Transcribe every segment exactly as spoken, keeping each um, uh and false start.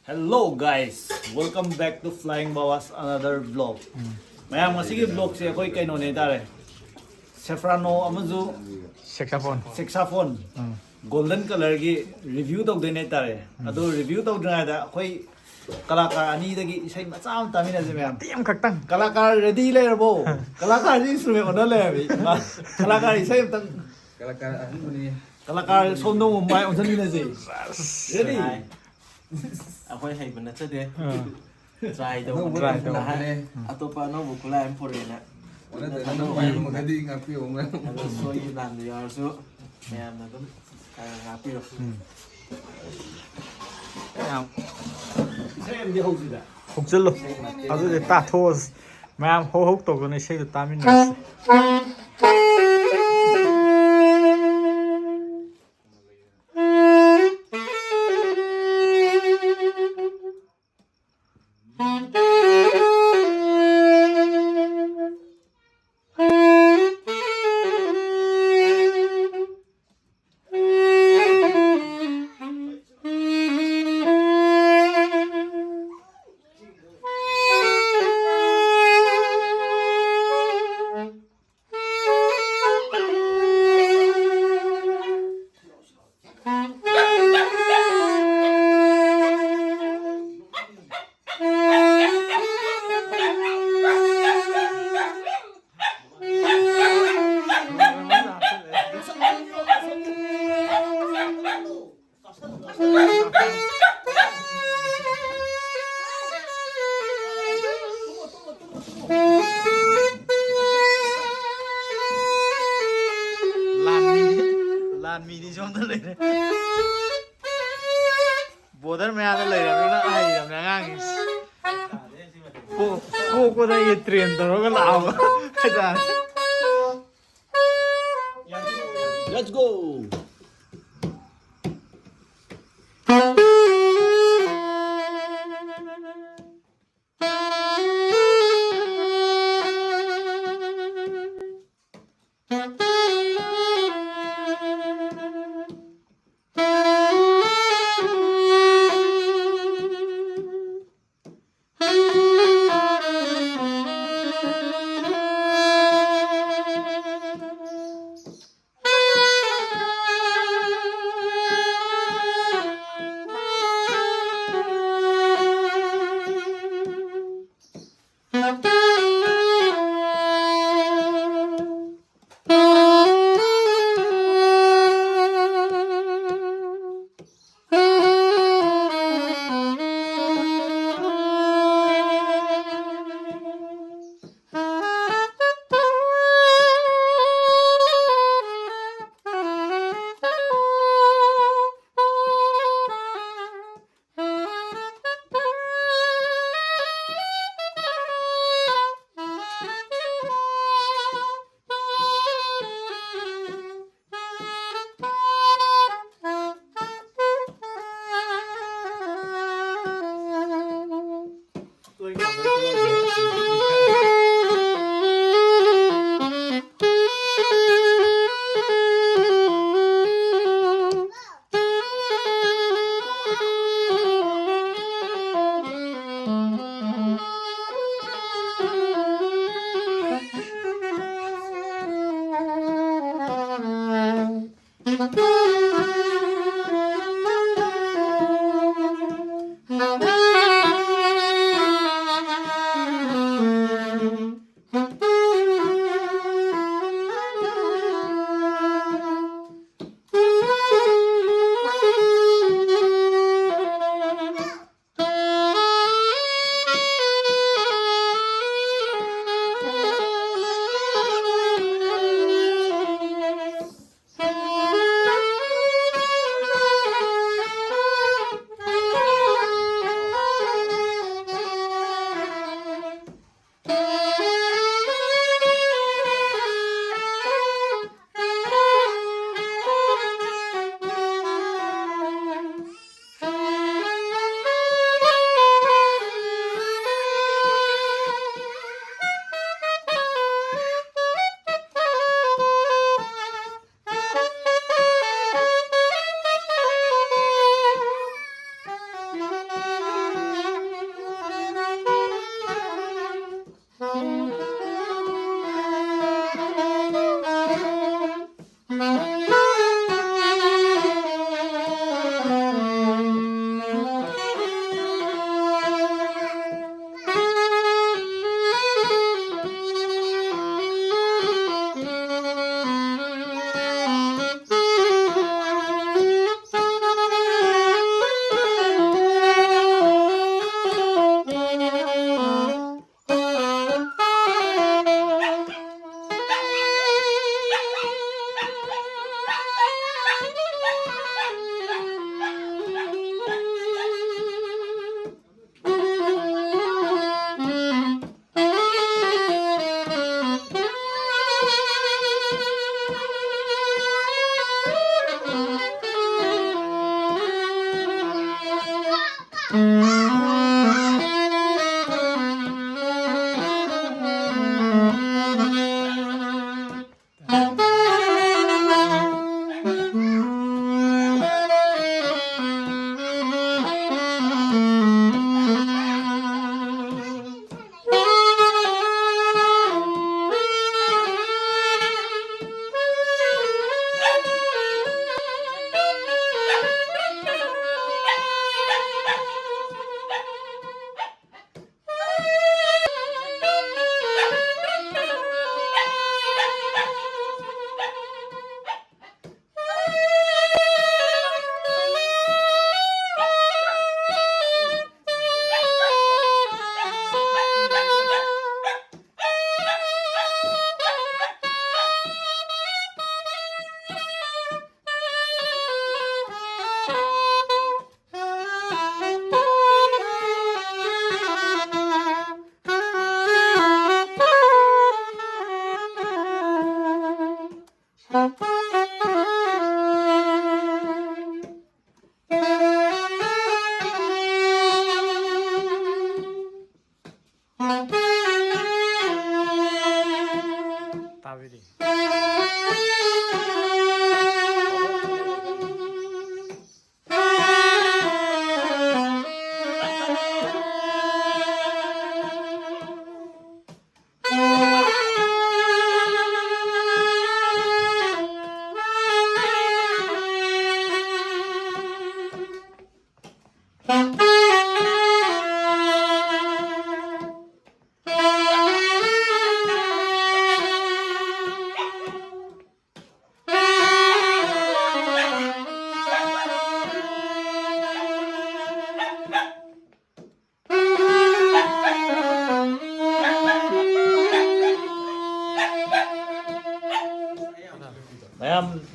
Hello guys, welcome back to Flying Bawas, another vlog. ꯃꯌꯥꯝ, ꯉꯁꯤꯒꯤ vlogꯁꯦ ꯑꯩꯈꯣꯏ ꯀꯩꯅꯣꯅꯦ ꯍꯥꯏꯇꯥꯔꯦ, ꯁꯦꯐ꯭ꯔꯥꯅꯣ ꯑꯃꯁꯨ ꯁꯦꯛꯁꯥꯐꯣꯟ꯫ ꯁꯦꯛꯁꯥꯐꯣꯟ ꯎꯝ꯫ ꯒꯣꯜꯗꯟ ꯀꯂꯔꯒꯤ ꯔꯤꯚ꯭ꯌꯨ ꯇꯧꯗꯣꯏꯅꯦ ꯍꯥꯏꯇꯥꯔꯦ꯫ ꯎꯝ꯫ ꯑꯗꯨ ꯔꯤꯚ꯭ꯌꯨ ꯇꯧꯗ꯭ꯔꯤꯉꯩꯗ ꯑꯩꯈꯣꯏ ꯀꯂꯥꯀꯥꯔ ꯑꯅꯤꯗꯒꯤ ꯏꯁꯩ ꯃꯆꯥ ꯑꯃ ꯇꯥꯃꯤꯟꯅꯁꯦ ꯃꯌꯥꯝ꯫ ꯃꯇꯦꯛ ꯑꯃꯈꯛꯇꯪ꯫ ꯀꯂꯥꯀꯥꯔ ꯔꯦꯗꯤ ꯂꯩꯔꯕꯣ? ꯀꯂꯥꯀꯥꯔꯁꯤ ꯏꯟꯁꯇ꯭ꯔꯨꯃꯦꯟ ꯑꯣꯟꯅ ꯂꯩꯔꯝꯃꯤ꯫ ꯀꯂꯥꯀꯥꯔ ꯏꯁꯩ ꯑꯝꯇꯪ꯫ ꯀꯂꯥꯀꯥꯔ ꯑꯍꯟꯕꯅꯤ꯫ ꯀꯂꯥꯀꯥꯔ ꯁꯣꯝꯗ ꯑꯃꯨꯛ ꯃꯥꯏ ꯑꯣꯟꯁꯤꯟꯃꯤꯟꯅꯁꯦ꯫ ꯔꯦꯗꯤ? ꯑꯩꯈꯣꯏ ꯍꯩꯕ ꯅꯠꯆꯗꯦ꯫ ꯑꯥ꯫ ꯇ꯭ꯔꯥꯏ ꯇꯧꯕꯅꯦ꯫ ꯇ꯭ꯔꯥꯏ ꯇꯧꯕꯅꯦ꯫ ꯑꯇꯣꯞꯄ ꯑꯅꯧꯕ ꯈꯨꯠꯂꯥꯏ ꯑꯃ ꯄꯨꯔꯛꯑꯦꯅ꯫ ꯑꯣꯟꯅ ꯇꯩꯅꯕ ꯄꯥꯏꯔꯝꯃꯒꯗꯤ ꯉꯥꯛꯄꯤꯌꯣ꯫ ꯑꯗꯣ ꯁꯣꯏꯈꯤꯕ ꯂꯥꯟꯕ ꯌꯥꯎꯔꯁꯨ ꯃꯌꯥꯝꯅ ꯑꯗꯨꯝ ꯉꯥꯛꯄꯤꯔꯣ꯫ ꯎꯝ꯫ ꯌꯥꯝ ꯏꯁꯩ ꯑꯃꯗꯤ ꯍꯧꯁꯤꯗ꯫ ꯍꯧꯆꯜꯂꯣ꯫ ꯑꯗꯨꯗꯤ ꯇꯥꯊꯣꯛꯑꯁꯤ꯫ ꯃꯌꯥꯝ ꯍꯧ ꯍꯧ ꯇꯧꯗꯅ ꯏꯁꯩꯗꯣ ꯇꯥꯃꯤꯟꯅꯔꯁꯤ꯫ ꯂꯥꯟꯃꯤꯗꯤ, ꯂꯥꯟꯃꯤꯗꯤ ꯁꯣꯝꯗ ꯂꯩꯔꯦ꯫ ꯕꯣꯔꯗꯔ ꯃꯌꯥꯗ ꯂꯩꯔꯕꯅꯤꯅ ꯍꯩꯔꯕꯅꯦ ꯑꯉꯥꯡꯁꯤꯡꯁꯦ꯫ ꯄꯣ-, ꯄꯣꯛꯄꯗꯒꯤ ꯇ꯭ꯔꯦꯟ ꯇꯧꯔꯒ ꯂꯥꯛꯑꯕ ꯍꯥꯏꯇꯥꯔꯦ꯫ Let's go!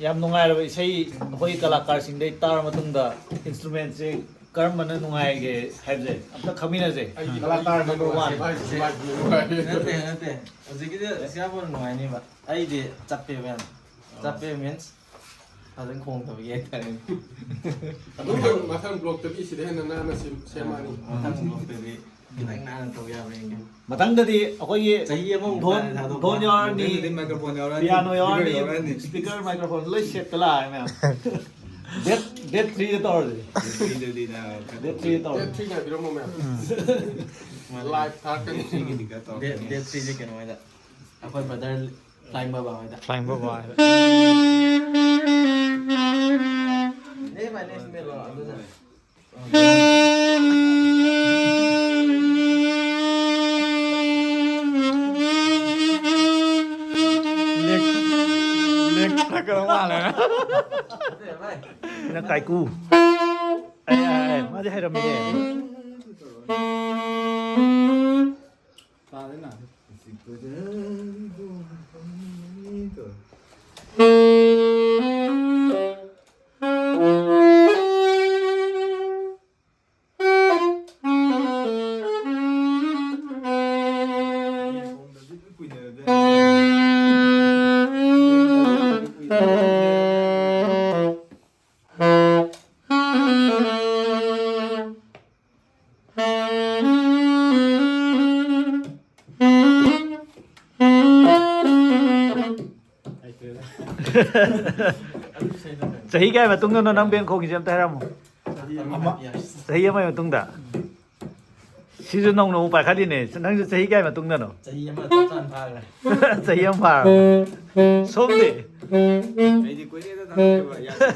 ꯌꯥꯝ ꯅꯨꯡꯉꯥꯏꯔꯕ ꯏꯁꯩ ꯑꯩꯈꯣꯏ ꯀꯂꯥꯀꯥꯔꯁꯤꯡꯗꯩ ꯇꯥꯔ ꯃꯇꯨꯡꯗ instrumentꯁꯦ ꯀꯔꯝꯕꯅ ꯅꯨꯡꯉꯥꯏꯒꯦ ꯍꯥꯏꯕꯁꯦ ꯑꯝꯇ ꯈꯪꯃꯤꯟꯅꯁꯦ꯫ ꯑꯩꯒꯤ ꯀꯂꯥꯀꯥꯔ number one꯫ ꯍꯥꯏꯁꯤꯁꯨ ꯃꯥꯒꯤ ꯅꯨꯡꯉꯥꯏꯔꯦ꯫ ꯅꯠꯇꯦ, ꯅꯠꯇꯦ꯫ ꯍꯧꯖꯤꯛꯀꯤꯗꯤ ꯁꯤꯌꯥꯕꯣꯟ ꯅꯨꯡꯉꯥꯏꯅꯤꯕ꯫ ꯑꯩꯗꯤ ꯆꯞꯄꯦꯕ ꯌꯥꯝ꯫ ꯆꯞꯄꯦ means ꯐꯖꯅ ꯈꯣꯡꯗꯕꯒꯤ ꯍꯥꯏꯇꯥꯔꯦ꯫ ꯑꯗꯨꯝ ꯃꯊꯪ blockꯇꯗꯤ ꯁꯤꯗ ꯍꯦꯟꯅ ꯅꯥꯟꯅ ꯁꯦꯝ-, ꯁꯦꯝꯃꯛꯑꯅꯤ꯫ ꯃꯊꯪ blockꯇꯗꯤ ꯈꯤꯇꯪ ꯅꯥꯟꯅ ꯇꯧ ꯌꯥꯕ꯭ꯔꯥ ꯌꯦꯡꯒꯦ꯫ ꯃꯊꯪꯗꯗꯤ ꯑꯩꯈꯣꯏꯒꯤ ꯆꯍꯤ ꯑꯃꯃꯨꯛ ꯙꯣꯟ, ꯐꯥꯔꯦ ꯊꯥꯗꯣꯛꯄ꯫ ꯙꯣꯟ ꯌꯥꯎꯔꯅꯤ, ꯃꯊꯪꯗꯗꯤ microphone ꯌꯥꯎꯔꯛꯑꯅꯤ, ꯄꯤꯌꯥꯅꯣ ꯌꯥꯎꯔꯅꯤ, speaker ꯌꯥꯎꯔꯛꯑꯅꯤ꯫ Speaker, microphone ꯂꯣꯏ setꯇ ꯂꯥꯛꯑꯦ ꯃꯌꯥꯝ꯫ Date, date threeꯗ ꯇꯧꯔꯁꯦ꯫ Date threeꯗꯗꯤ ꯅꯥ-, Date threeꯗ ꯇꯧꯔꯁꯦ꯫ Date three ꯉꯥꯏꯕꯤꯔꯝꯃꯣ ꯃꯌꯥꯝ꯫ ꯃꯥꯅꯦ꯫ Live ꯊꯥꯔꯛꯀꯅꯤ꯫ Date threeꯒꯤꯗꯤ ꯈꯔ ꯇꯧꯔꯛꯀꯅꯤ꯫ Date, date threeꯁꯦ ꯀꯩꯅꯣ ꯍꯣꯏꯗ꯫ ꯑꯩꯈꯣꯏ brother Flying Baba ꯍꯣꯏꯗ꯫ Flying Baba ꯍꯣꯏꯗ꯫ ꯅꯦ ꯃꯥꯏ ꯅꯦꯛꯁ ꯃꯦꯂꯣ ꯑꯗꯨꯅ꯫ ꯂꯦꯛ-, ꯂꯦꯛ ꯊꯥꯔꯛꯀꯗꯧ ꯃꯥꯜꯂꯦ꯫ ꯅꯠꯇꯦ, ꯚꯥꯏ꯫ ꯅꯪ ꯀꯥꯏꯀꯨ꯫ ꯑꯦ, ꯑꯦ, ꯑꯦ, ꯃꯥꯗꯤ ꯍꯩꯔꯝꯃꯤꯅꯦ꯫ ꯇꯥꯗꯦꯅ꯫ ꯆꯍꯤ ꯀꯌꯥꯒꯤ ꯃꯇꯨꯡꯗꯅꯣ ꯅꯪ band ꯈꯣꯡꯉꯤꯁꯦ? ꯑꯝꯇ ꯍꯥꯏꯔꯝꯃꯣ꯫ ꯆꯍꯤ ꯑꯃꯒꯤ ꯃꯇꯨꯡꯗ? ꯁꯤꯁꯨ ꯅꯧꯅ ꯑꯃꯨꯛ ꯄꯥꯏꯈꯠꯂꯤꯅꯦ꯫ ꯅꯪꯁꯨ ꯆꯍꯤ ꯀꯌꯥꯒꯤ ꯃꯇꯨꯡꯗꯅꯣ? ꯆꯍꯤ ꯑꯃ ꯆꯞ ꯆꯥꯅ ꯐꯥꯈ꯭ꯔꯦ꯫ ꯆꯍꯤ ꯑꯃ ꯐꯥꯔꯕ? ꯁꯣꯝꯗꯤ? ꯑꯩꯗꯤ ꯀꯨꯏꯔꯦꯗ ꯊꯥꯗꯣꯛꯈꯤꯕ, ꯌꯥꯗ꯭ꯔꯦ꯫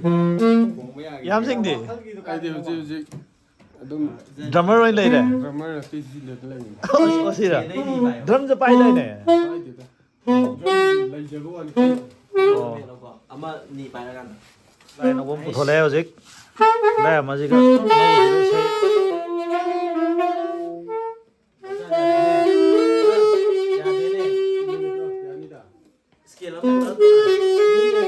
ꯈꯣꯡꯕ ꯌꯥꯈꯤꯗ꯭ꯔꯦ꯫ ꯌꯥꯝꯁꯤꯡꯗꯤ? ꯑꯩꯗꯤ ꯍꯧꯖꯤꯛ ꯍꯧꯖꯤꯛ ꯑꯗꯨꯝ drummer ꯑꯣꯏꯅ ꯂꯩꯔꯦ? Drummer ꯄꯤ ꯖꯤ ꯂꯦꯞꯇ ꯂꯩꯕꯅꯤ꯫ ꯑꯣ, ꯑꯣ, ꯁꯤꯔ? ꯗ꯭ꯔꯝꯁꯨ ꯄꯥꯏꯗꯥꯏꯅꯦ? ꯄꯥꯏꯗꯦꯗ꯫ ꯗ꯭ꯔꯝ ꯂꯩꯖꯕ ꯋꯥꯅꯤ꯫ ꯑꯣ꯫ ꯑꯃ ꯅꯤ ꯄꯥꯏꯔꯀꯥꯟꯗ꯫ ꯂꯥꯏ ꯑꯅꯧꯕ ꯑꯃ ꯄꯨꯊꯣꯛꯂꯛꯑꯦ ꯍꯧꯖꯤꯛ꯫ ꯂꯥꯏ ꯑꯃꯁꯤꯒ ꯑꯅꯧꯕꯁꯤꯒ ꯏꯁꯩ꯫ ꯌꯥꯅꯤꯗ꯫ Scale up ꯇꯧꯔꯒ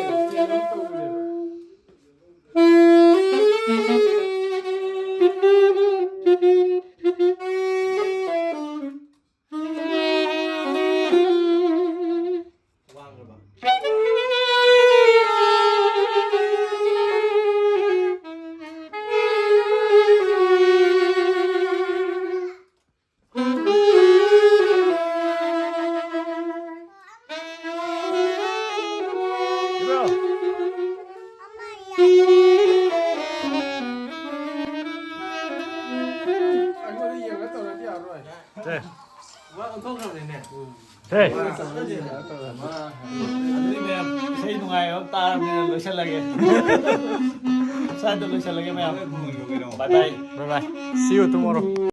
ꯁꯦ꯫ ꯋꯥ ꯑꯣꯟꯊꯣꯛꯈ꯭ꯔꯕꯅꯤꯅꯦ꯫ ꯁꯦ꯫ ꯑꯗꯨꯗꯤ ꯃꯌꯥꯝ ꯏꯁꯩ ꯅꯨꯡꯉꯥꯏꯕ ꯑꯃ ꯇꯥꯔꯕꯅꯤꯅ ꯂꯣꯏꯁꯤꯜꯂꯒꯦ꯫ ꯁ꯭ꯋꯥꯏꯗ ꯂꯣꯏꯁꯤꯜꯂꯒꯦ ꯃꯌꯥꯝ꯫ Bye bye꯫ Bye bye꯫ See you tomorrow꯫